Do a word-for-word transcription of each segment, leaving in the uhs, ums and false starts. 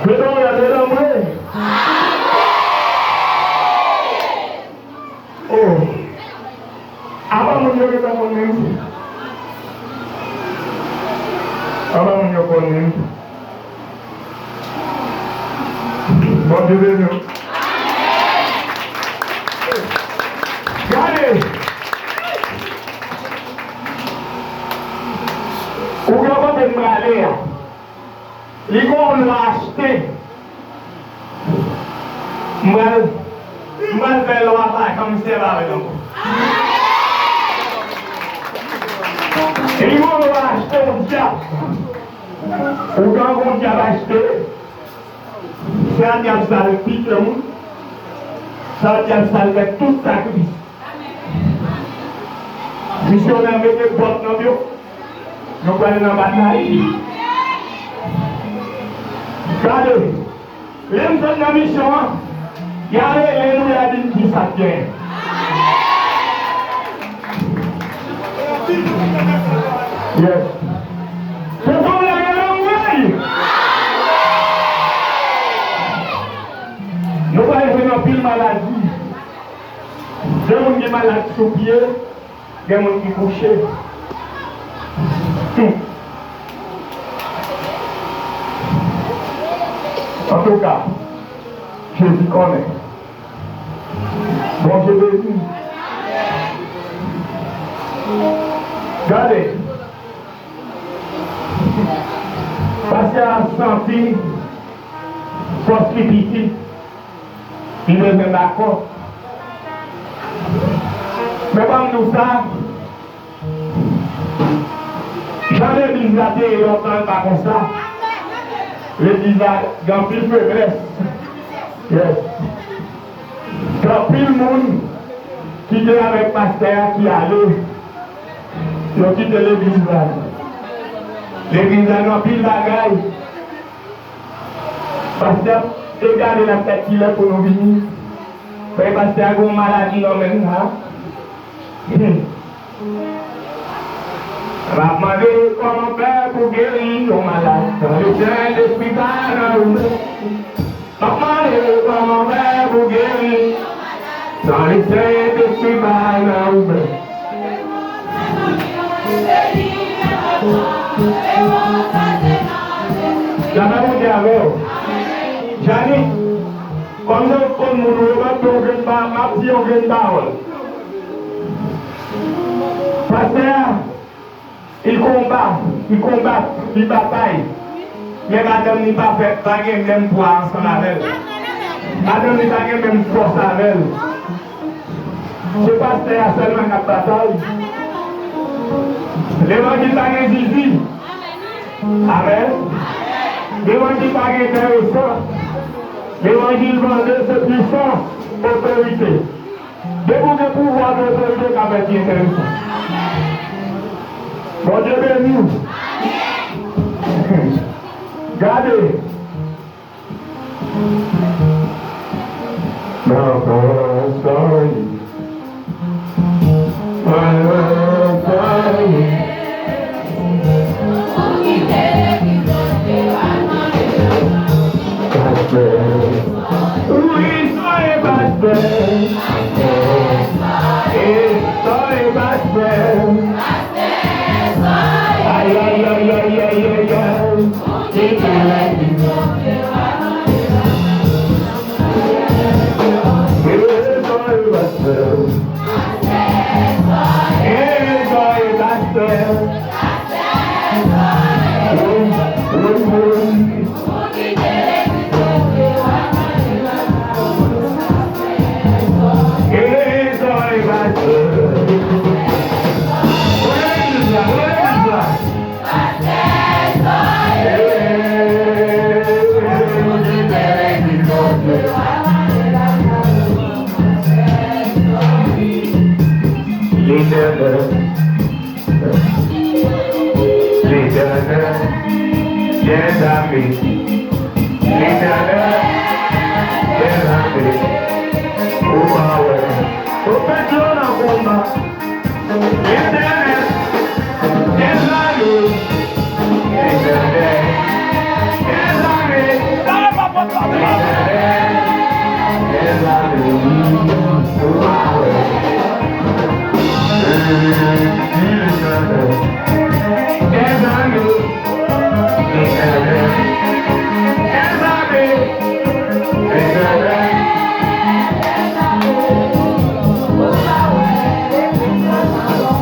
Mete yon men, mete yon men. Oh. Apa moun yo gentan konnen wi. Apa moun yo konnen wi. Bondye beni w. Gade. Ou gen kote m prale a. Li gen yon lwa achte. M pral, m pral fè lwa pa janm sèvi avè l ankò. Li gen yon lwa achte yon dyab. Ou gen yon dyab achte. Sa dyab sa l pike moun. Sa dyab sa l fè tout sakrifis. Misyonè mete bòt nan pye w. Nou pral nan batay. Gade, lè m sot nan misyon an, y a rele nou, y a di n kisa k genyen. Yes. Pou fòm la, gade anmwey. Nou pral jwenn anpil maladi. Gen moun ki malad sou pye, gen moun ki kouche. Hmm. Antouka, Jezi konnen. Bondye beni. Gade, pastè a santi fòs li piti, li bezwen dakò. Men ban m di w sa, jan legliz la te ye lontan, l pa konsa. Legliz la gen anpil feblès. Yes. Gen anpil moun ki te avèk pastè a ki ale. Yo kite legliz la. Legliz la gen anpil bagay. Pastè ap te gade l ap fè kilè pou nou vini. Fè pastè a gen yon maladi nan men l la. Hmm. M ap mande kòman fè pou geri yon malad. San le Sentespri pa nan ou menm. M ap mande kòman fè pou geri. San le Sentespri pa nan ou menm. Dapre Bondye avè w. Janik, kòm se yon konn moun ou ye, m ap di yon grenn pa-, m ap di yon grenn pawòl. Pastè a, li konba, li konbat, li batay. Men madanm li pa fè, pa gen menm pwa ansanm avè l. Madanm li pa gen menm fòs avè l. Se pastè a sèlman k ap batay. Levanjil pa gen zizi. Amèn. Levanjil pa gen enteresan. Levanjil vande se pwisans, otorite. Depi w gen pouvwa, gen otorite, w ka fè ti enteresan. Bondye beni w. Gade. Papa, sorry. Papa, sorry. Pastè. Wi, sorry, pastè. Eh, sorry, pastè. Ay, ay, ay, ay, ay, ay, ay. Letènèl, Letènèl dèzame, Letènèl dèzame, ou pa wè, ou pèdi yo nan konba. Letènèl dèzame, Letènèl dèzame, Letènèl dèzame, ou pa wè. Letènèl dèzame, Letènèl dèzame, Letènèl.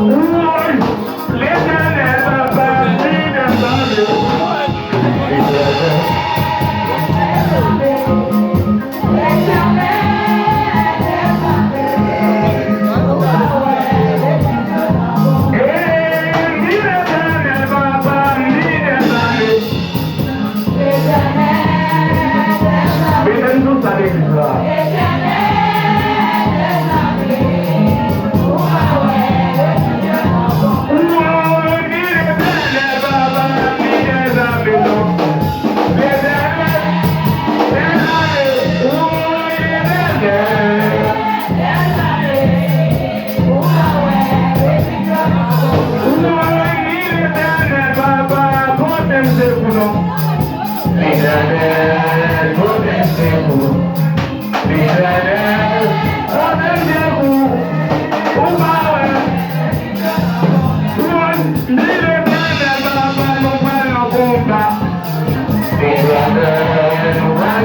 Woy! Letènèl papa, li dèzame. Letènèl. Eh, li Letènèl papa, li dèzame. Mete m sou sa legliz la. Letènèl, kote m te pou nou? Letènèl, kote m te pou nou? Letènèl, kote m te pou ou? Ou pa wè? Woy, li Letènèl, papa, nou pral nan konba. Letènèl, nou pral